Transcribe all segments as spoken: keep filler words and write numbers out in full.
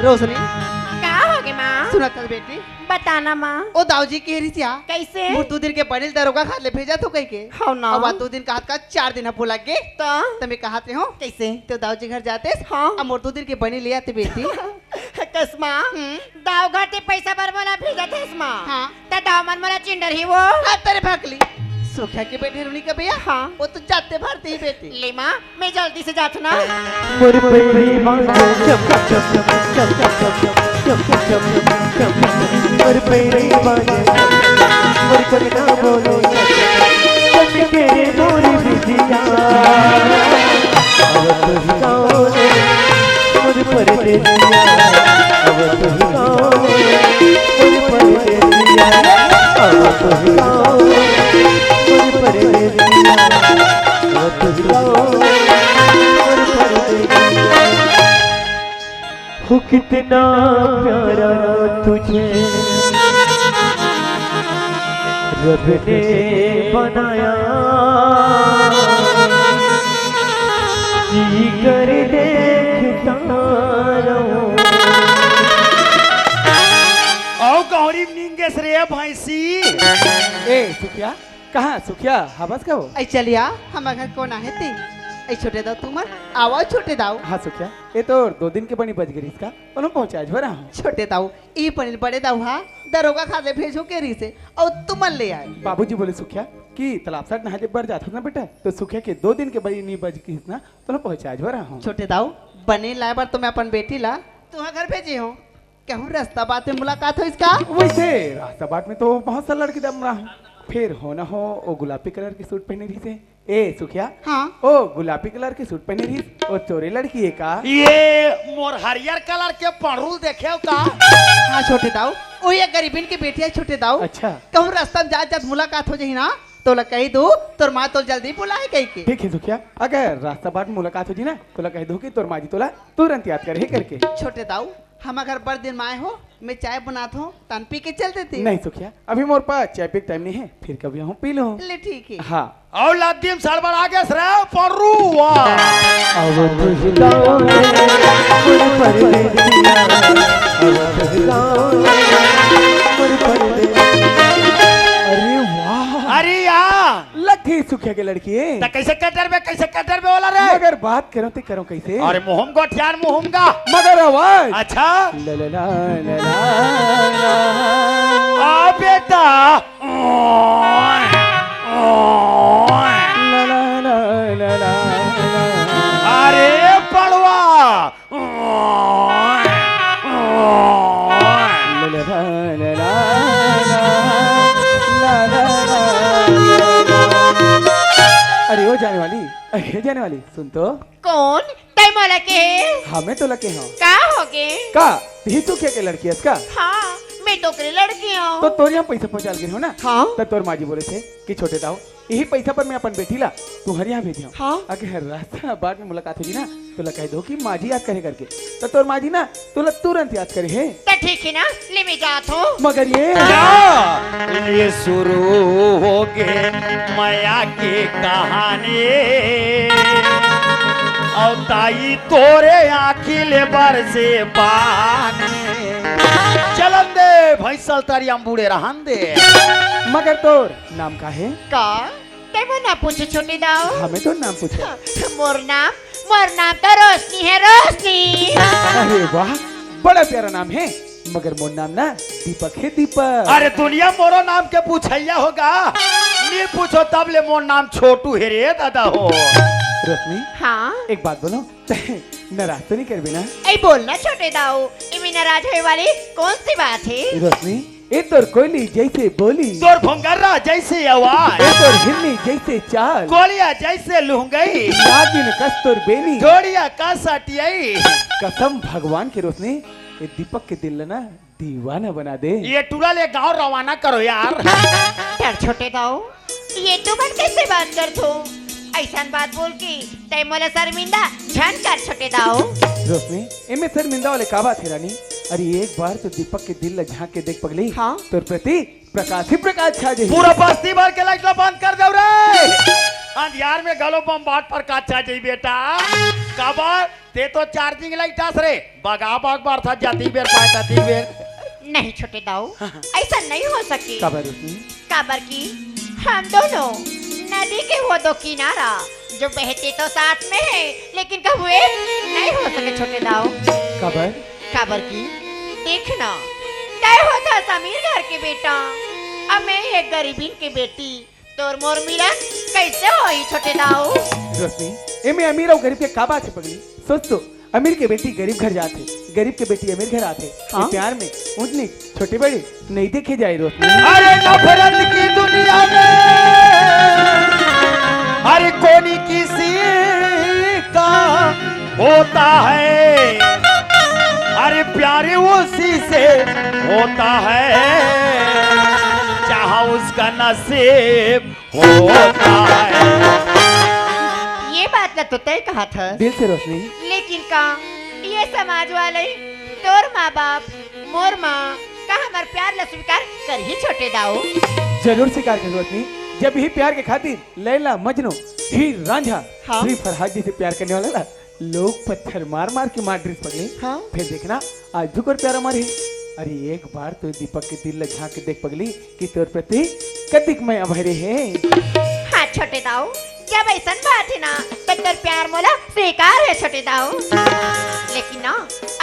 रोशनी, का होगे माँ? सुनत हस बेटी? बताना माँ। ओ दाऊ जी के रिसिया। कइसे? मोर दू दिन के बनी ल दरोगा खात ले भेजत हों कहिके। हव ना। अब दू दिन कहत का चार दिन ह भुला गे। त? त मैं कहत रेहेंव। कइसे? तें दाऊ जी घर जातेस। हाँ। अब मोर दू दिन के बनी ले आते बेटी। कस माँ? हम्म। दाऊ घर तें पइसा बर मोला भेजत हस माँ। हाँ। त दाऊ मन मोला चिंडरही वो। हाँ, तेरे भकली। सुखिया के बेटी रुनी का भैया। हाँ। वो तो जाते भरते ही बेटी। ले माँ, मैं जल्दी से जात हूँ ना। मोर पैरी बाजे चम चम चम चम चम चम चम चम चम। मोर पैरी बाजे, मोर कंगना बोले चम चम चम। चमके रे मोर बिंदिया, अब तू ही गाँव रे मोर परदेसिया, अब तू ही गाँव रे मोर परदेसिया, अब तू ही गाँव रे मोर परदेसिया। हो कितना प्यारा तुझे रब ने बनाया, जी कर देखता रहूं। अउ गौरी नींगेस रे भैंसी। ए सुखिया, कहाँ सुखिया? हवस का हो? ऐ चलिया, हमर घर कोन आहे ते? ऐ छोटे दाऊ तुमन, आवा छोटे दाऊ। हाँ सुखिया, ए तोर दो दिन के बनी बज गे रिहिस का? ओला पहुँचाए बर आए हँव। छोटे दाऊ, ए बनी ल बड़े दाऊ हा दरोगा खात ले भेजहूँ के रिहिसे, अउ तुमन ले आए। बाबूजी बोले सुखिया कि तालाब साइड नहाए बर जाथस ना बेटा, त सुखिया के दो दिन के बनी नइ बज गे रिहिस ना, त ओला पहुँचाए बर आए हँव। छोटे दाऊ, बनी लाए बर तो मैं अपन बेटी ला तुँहर घर भेजे हँव। कहूँ रस्ता बाट में मुलाकात होइस का? वइसे रस्ता बाट में तो बहुत सा लड़की दमरा हँव, फेर हो ना हो ओ गुलाबी कलर के सूट पहिने रिहिसे। ए सुखिया। हाँ। ओ गुलाबी कलर के सूट पहिने रिहिस, ओ तोरे लड़की ए का? ये मोर हरियर कलर के पड़रू ल देखेव का? हाँ छोटे दाऊ, ओ ये गरीबन के बेटी हे छोटे दाऊ। अच्छा। कहूँ रस्ता में जात जात मुलाकात हो जाही ना, त ओला कहि दू तोर माँ तोला जल्दी बुलाए कहिके। ठीक हे सुखिया, अगर रस्ता बाट में मुलाकात हो जाही ना, त ओला कहि दू कि तोर माँ जी तोला तुरंत याद करे हे करके। छोटे दाऊ, हमर घर बड़ दिन में आए हो, मैं चाय बनात हँव, तहन पी के चल देते। नहीं सुखिया, अभी मोर पास चाय पी के टाइम नइ हे, फेर कभी हँव पी लूँ। ले ठीक हे। हाँ। अउ लद्दी म सड़बड़ा गेस रे पड़रू। अब तू ही गाँव रे मोर परदेसिया, अब तू ही गाँव रे मोर परदेसिया। अरे वाह। अरे यार। लगथे सुखिया के लड़की ए। त कइसे कट डरबे, कइसे कट डरबे ओला रे? मगर बात करँव ते करँव कइसे? अरे मुँह म गोठियान मुँह म गा। मगर आवाज। अच्छा। ला ला ला ला ला ला। आ बेटा। ला ला ला ला ला ला। अरे पड़वा। अरे ओ जाने वाली, अरे जाने वाली, सुन तो। कोन? तैं मोला के? हाँ, मैं तोला के हँव। का होगे? का? तिही सुखिया के लड़की हस का? हाँ, मैं तो ओकरे लड़की हँव। त तोर इहाँ पइसा पहुँचाए ल गे हँव ना? हाँ। त तोर माँ जी बोले हे कि छोटे दाऊ, इही पइसा बर मैं अपन बेटी ला तुँहर इहाँ भेजे हँव। हाँ। अगर रस्ता बाट में मुलाकात हो जाही ना, तोला कहि दू कि माँ जी याद करे करके। त तोर माँ जी ना तोला तुरंत याद करे हे। त ठीक हे ना, ले मैं जात हँव। मगर ये का? ले शुरू होगे मया के कहानी। अउ ताई तोरे आँखी ले बरसे पानी। चलन दे भैंसा ल तरिया म बूड़े रहन दे। मगर तोर नाम का हे? का? तैं मोर नाम पूछे छोटे दाऊ? हाँ, मैं तोर नाम पूछे। मोर नाम, मोर नाम तो रोशनी हे, रोशनी। अरे वाह, बड़ा प्यारा नाम हे, मगर मोर नाम ना दीपक हे, दीपक। अरे दुनिया मोरो नाम के पूछइया होगा, नइ पूछों तब ले मोर नाम छोटू हे रे दादा हो। रोशनी, हाँ? एक बात बोलँव, तैं नाराज तो नइ करबे ना? ए बोल ना छोटे दाऊ, एमे नाराज होय वाली कौन सी बात हे? रोशनी, ए तोर कोयली जइसे बोली, तोर भोंगरा जइसे आवाज, ए तोर हिरनी जइसे चाल, कोलिया जइसे लुहंगई, नागिन कस तोर बेनी, जोड़िया कस अटियई। कसम भगवान के रोशनी, ए दीपक के दिल ल ना दीवाना बना दे। ए टूरा ल ए गाँव रवाना करो यार। डर छोटे दाऊ, ए तुमन कइसे बात करथो? अइसन बात बोल के तैं मोला शर्मिंदा झन कर छोटे दाऊ। रोशनी, एमे शर्मिंदा वाले का बात हे रानी? अरे एक बार तो दीपक के दिल ल झाँक के देख पगली। हाँ। तोर प्रति प्रकाश ही प्रकाश छा जाही। पूरा बस्ती भर के लाइट ल बंद कर देव रे। अंधियार में घलो बम्बाट प्रकाश छा जाही बेटा। काबर? ते तो charging light आस रे, बगा बग बरथा जाती बेर पाए ताती बेर। नहीं छोटे दाऊ, ऐसा नहीं हो सके। काबर रोशनी? काबर कि हम दोनों नदी के वो दो किनारा जो बहते तो साथ में है, लेकिन कभू एक नहीं हो सके छोटे दाऊ। काबर? काबर कि देख ना, तय होथस अमीर घर के बेटा, अउ मैं एक गरीबिन के बेटी। तोर मोर मिलन कैसे होही छोटे दाऊ? रोशनी, एमे अमीर अउ गरीब के का बात हे पगली? सोच तो, अमीर के बेटी गरीब घर जाथे, गरीब के बेटी अमीर घर आथे। हाँ? ये प्यार में ऊंच नीच, छोटे बड़े नहीं देखे जाए रोशनी। अरे नफरत की दुनिया में, अरे कौन किसी का होता है, अरे प्यार उसी से होता है, जहाँ उसका नसीब होता है। ये बात ला तो तय कहा था। दिल से रोशनी। लेकिन का ये समाज वाले, तोर माँ बाप, मोर माँ, का हमार प्यार ला स्वीकार करही छोटे दाऊ? जरूर स्वीकार करही रोशनी। जब यही प्यार के खातिर लैला मजनू, हीर रांझा, हाँ। श्री फरहाद जी से प्यार करने वाला ला लोग पत्थर मार मार के मार डरिस पगली। हाँ। फिर देखना, आज भी कोर प्यार अमर हे। अरे एक बार तो दीपक के दिल ला झांक के देख पगली कि तोर प्रति कतिक मया भरे हे। हाँ छोटे दाऊ, जब ऐसन बात हे ना तो तोर प्यार मोला स्वीकार हे छोटे दाऊ। लेकिन ना,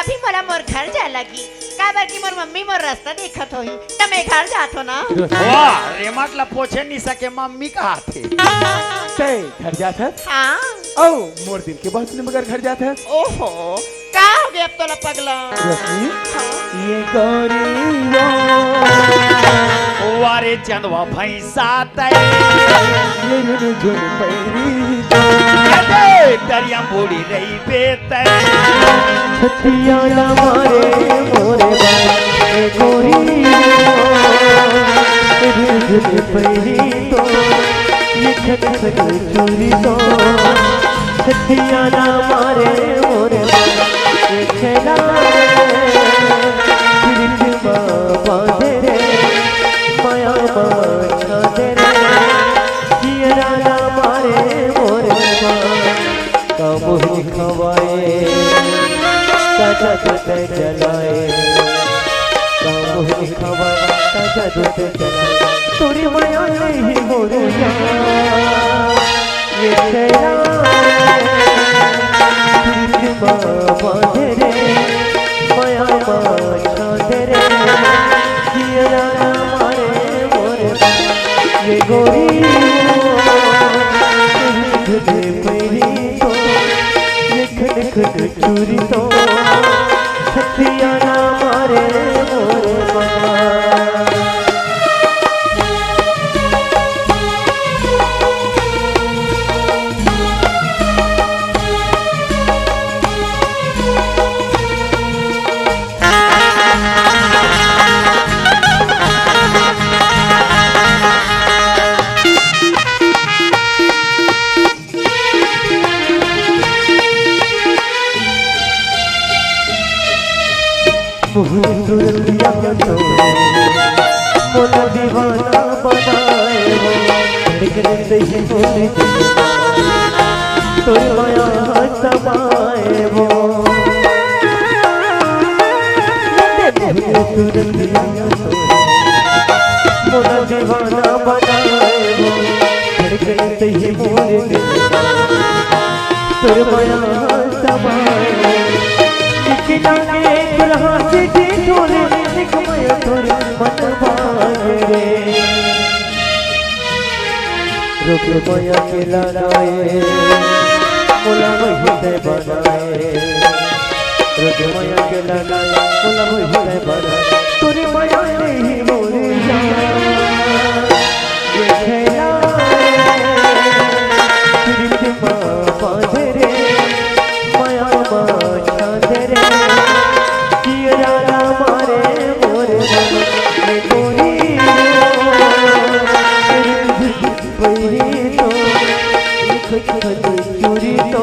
अभी मोला मोर घर जाए लगी, काबर कि मोर मम्मी मोर रास्ता देखत होही, त मैं घर जात हो ना। वाह, रेमट ला पोछे नहीं सके मम्मी कहा थे। ते घर जात हस? हाँ। ओ, मोर दिल के बहुत सुने मगर घर जात हस। ओहो, का हो गया अब तोला पगला? रोशनी? हाँ। ये गौरी वो। वारे चंदवा भैंसा तय। ये रुन झुन पैरी तो। अरे, दरिया बूढ़ी रही बेतय। छतिया ना मारे मोरे बाल, ए गोरी वो। ये रुन झुन पैरी तो। ये खट खट चूरी तो। छतिया ना मारे मोरे बाल, ए छेला रे। प्रीत मा बांधे रे, माया मा छांदे रे। जियरा ना मारे मोरे बाल, का मोहनी खवाए, का जादू ते जलाए, का मोहनी खवाए, का जादू ते जलाए, तोरी माया नहीं मोरे यार। ये तेरा प्रीत मा बांधे रे, माया मा छांदे रे, जियरा ना मारे मोरे। ये गोरी, तुझे पहली तो, ये खट खट चूरी तो, छतिया ना मारे मोरे बाल। मोहन सूरतिया तो मोला दीवाना बनाए हो, धड़कन से ही मोर दिल तोर माया समाए हो। मोहन सूरतिया तो मोला दीवाना बनाए हो, धड़कन से ही मोर दिल तोर माया समाए। निकला के दुल्हा से जी तोरे, निक माया तोरे मन भाए रे। रुक माया के लाडाए, मोला वही ते बनाए। रुक माया के लाडाए, मोला वही ते बनाए। तोरे माया नहीं मोरे जान। ये खेला प्रीत मा बांधे रे, माया मा छांदे रे, जियरा ना मारे मोरे मन। ये गोरी बहिरी तो, ये खट खट चूरी तो,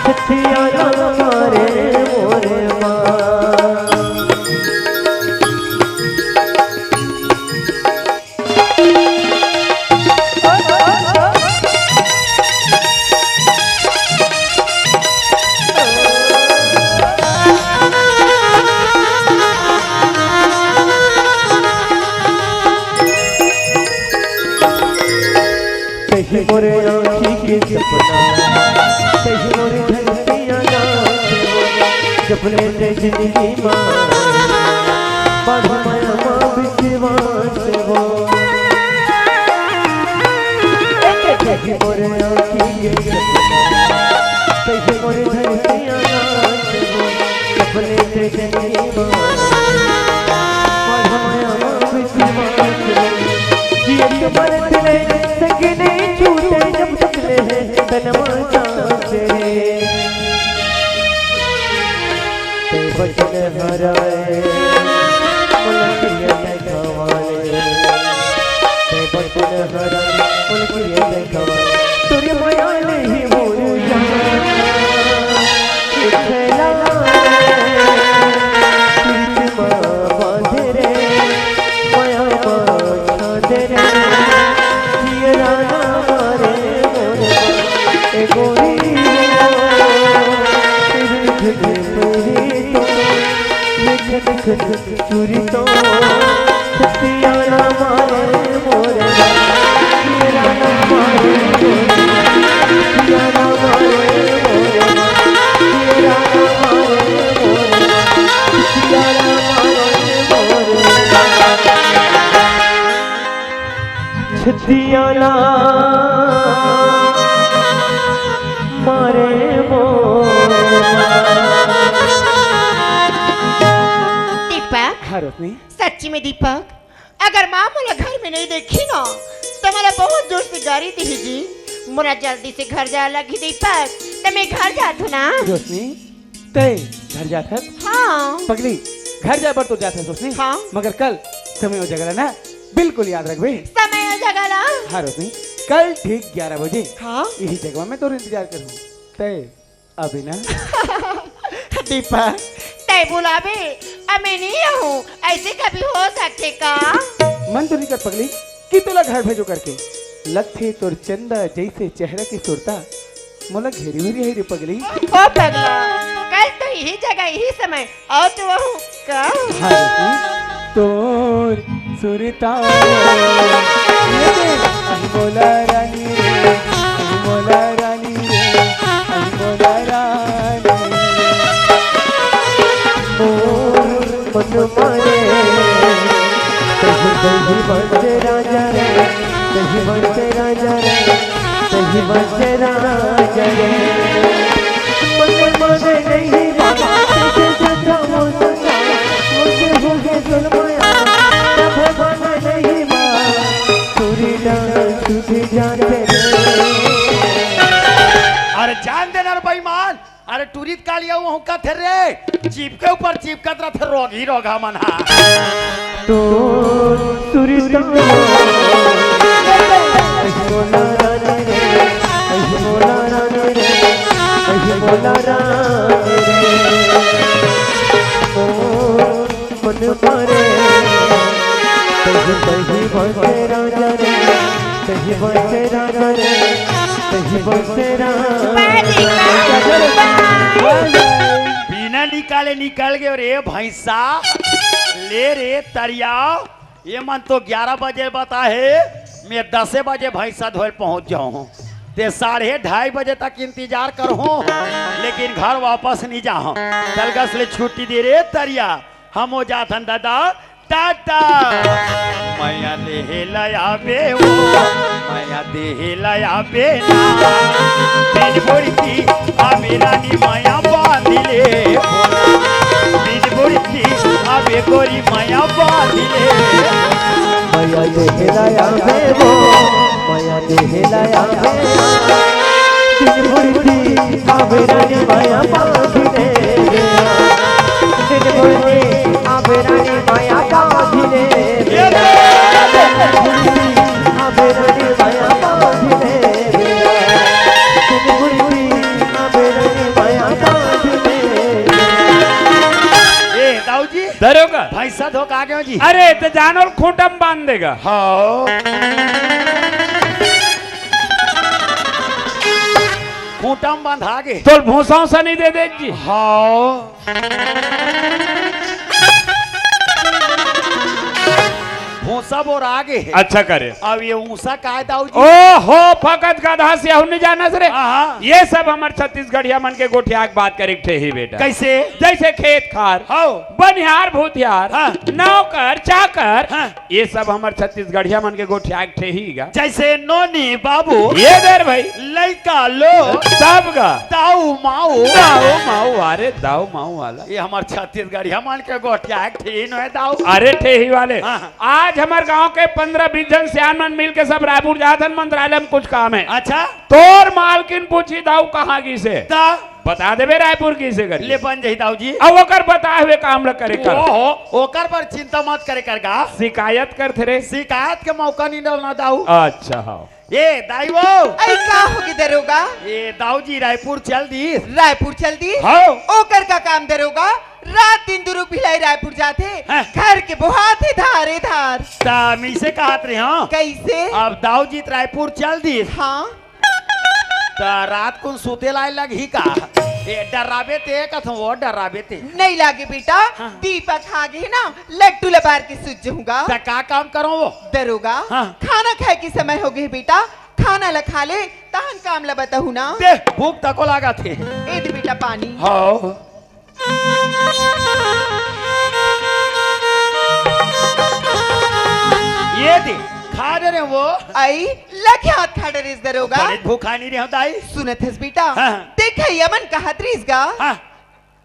छतिया ना मारे मोरे मन। तही मोर आँखी के सपना, तही मोर धरतिया नाच वो, जब ले ते जिंदगी मा, बाढ़ माया मा विश्वास वो। तही मोर आँखी के सपना, तही मोर धरतिया नाच वो, जब ले ते जिंदगी मा, बाढ़ माया मा विश्वास वो। जियत मरत ले संग नहीं छूटे, जब तक ले है तन मा सांस रे। ते बचन हराए मन किए देखवाले, ते बचन हराए मन किए देखवाले। तोरे माया ले ही मोर जान, एक फैला प्रीत मा बांधे रे, माया मा छांदे रे, जियरा ना मारे मोर, ए गोरी रे, तेरी झुके मेरी तो, ये खट खट चूरी तो, छतिया ना मारे मोर, जियरा ना मारे मोर, छतिया ना मारे मोर, जियरा ना मारे मोर, छतिया ना मारे मोर। छतिया ना मारे मोर। दीपक, हाँ रोशनी। सच्ची में दीपक, अगर माँ मोला घर में नहीं देखी ना, तो मोला बहुत जोर से गारी देही जी। मोला जल्दी से घर जाए लगी दीपक, तो मैं घर जात हूँ ना। रोशनी, तय घर जात हस? हाँ। पगली, घर जाए बर तो जात हस रोशनी। हाँ। मगर कल समय अउ जगह ला ना बिल्कुल याद रखबे। समय अउ जगह ला? हाँ रोशनी, कल ठीक ग्यारह बजे हाँ। यही जगह में तोर इंतजार करहूँ। तय अबे ना। दीपक, तय बुलाबे, अब मैं नहीं रहूँ, ऐसे कभी हो सकथे का? मन तो नहीं कर पगली कि तोला घर भेजो करके। लगथे तोर चंदा जैसे चेहरा की सुरता मोला घेरी हुई है रे पगली। ओ पगला, कल तो यही जगह, यही समय, आओ तो वहूँ का? हाँ, तोर सुरता। ये दे, मोला रानी रे, मोला रानी रे, मोला रानी रे। मोर मन मारे, कहीं कहीं बंदे राजा रे, कहीं बंदे राजा रे, कहीं बंदे राजा रे। मन माने नहीं बाबा, तुझे जगा वो सदा, मुझे हो गए जुल्म यार, तब माने नहीं माँ, तोरी डांस तुझे जानते रे। अरे जान देना रे बेईमान, अरे टूरी त काली अउ वहूँ कथे रे, जीभ के ऊपर चिपकत रथे रोगही रोगहा मन हा। तो सुरता, अहि मोला रानी रे, अहि मोला रानी रे, अहि मोला रानी रे। ओ मन मारे, कहीं कहीं बसे राजा रे, कहीं बसे राजा रे, कहीं बसे राजा रे। बिना निकाले निकल गए रे भैंसा। ले रे तरिया, ये मन तो ग्यारह बजे बता हे, मैं दसे बजे भैंसा धोए पहुंच जाऊं। ते साढ़े ढाई बजे तक इंतजार करहूं, लेकिन घर वापस नहीं जाहूं। तलगस ले छुट्टी दे रे तरिया, हम हो जाथन दादा टाटा। मया देहे लया बे वो, मया देहे लया बे ना। बिन बुड़की अबे रानी मया बांधिले। बिन बुड़की अबे गोरी मया बांधिले। मया देहे लया बे वो, मया देहे लया बे ना। बिन बुड़की अबे रानी मया बांधिले। बिन बुड़की अबे रानी मया बांधिले। अबे रानी मया बांधिले। बिन बुड़की अबे रानी मया बांधिले। ए, दाऊ जी। दरोगा। भैंसा धोखा गयो जी। अरे, तो जानवर खूंटा में बांध देगा। हाँ। खूंटा में बांधा गे। तो भूसा उसा नहीं दे दे जी। हाँ। सब ओरागे हे। अच्छा करे। अब ये ऊंसा काय दाऊ जी? ओहो, फकत गधा से अहू नहीं जानस रे। हाँ, हाँ। ये सब हमर छत्तीसगढ़िया मन के गोठिया के बात करे के ठेही बेटा। कैसे? जैसे खेत खार, हाँ। बनिहार भूतिहार, हाँ। नौकर चाकर, हाँ। ये सब हमर छत्तीसगढ़िया मन के गोठिया के ठेही गा। जैसे नोनी बाबू, ये देर भाई। लइका लो, सब गा। दाऊ माऊ। दाऊ माऊ, अरे दाऊ माऊ वाला। ये हमर छत्तीसगढ़िया मन के गोठिया के ठेही नो है दाऊ। अरे ठेही वाले, हाँ, हाँ। आज हमर गांव के पंद्रह बीस झन सियान मन मिल के सब रायपुर जात हन, मंत्रालय में कुछ काम है। अच्छा। तोर मालकिन पूछी दाऊ कहाँ गिसे? ता? बता देबे रायपुर गिसे करी। ले बन जाही दाऊ जी। अब ओकर बताए हुए काम ल करे कर। ओहो, ओकर बर चिंता मत करे कर गा। शिकायत करथे रे। शिकायत के मौका नहीं डालना दाऊ। अच्छा, हाँ। ए दाई वो। अई का होगे दरोगा? ए दाऊ जी रायपुर चल दिस। रायपुर चल दिस? हाँ। ओकर का काम दरोगा? रात दिन दुरुग भिलाई रायपुर जाथे। हाँ। घर के बोहाथे धारे धार। ता मीसे कहत रहे हो। कैसे? अब दाऊ जी त रायपुर चल दिस। हाँ। त रात कुन सुते लाए लगही का? ए, डराबे ते, कथों वो डराबे ते। नहीं लागे बेटा, हाँ। दीपक आ गे ना, लट्टू ल बार के सुत जहूंगा। त का काम करो वो? दरोगा, हाँ। खाना खाए के समय होगे बेटा, खाना ल खा ले, तहन काम ल बताहू ना। दे, भूख तको लागत हे। ए दे बेटा पानी। हाँ। ये दे, खा डरे वो। अई, लगे हाथ खा डरिस दरोगा। बड़े भूखा नहीं रहे दाई। सुनत हस बेटा, हाँ। देखइया मन कहत रहिस गा। हाँ।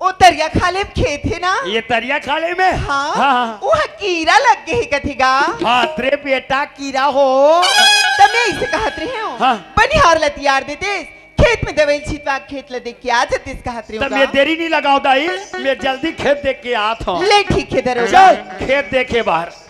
ओ तरिया खाले में खेत हे ना? ये तरिया खाले में? हाँ। हाँ, हाँ। उहाँ कीरा लग गे हे कथे गा। हाँ, तेरे बेटा कीरा हो। त मैं इसे कहत रहे हूँ। हाँ। बनिहार ल तियार देते, खेत में दवई छिटवा के खेत ल देख के आ जतिस कहत रहे त हूँ मैं गा। देरी नहीं लगाओ दाई, मैं जल्दी खेत देख के आत हूँ। ले ठीक हे दरोगा। चल, खेत देखे बाहर।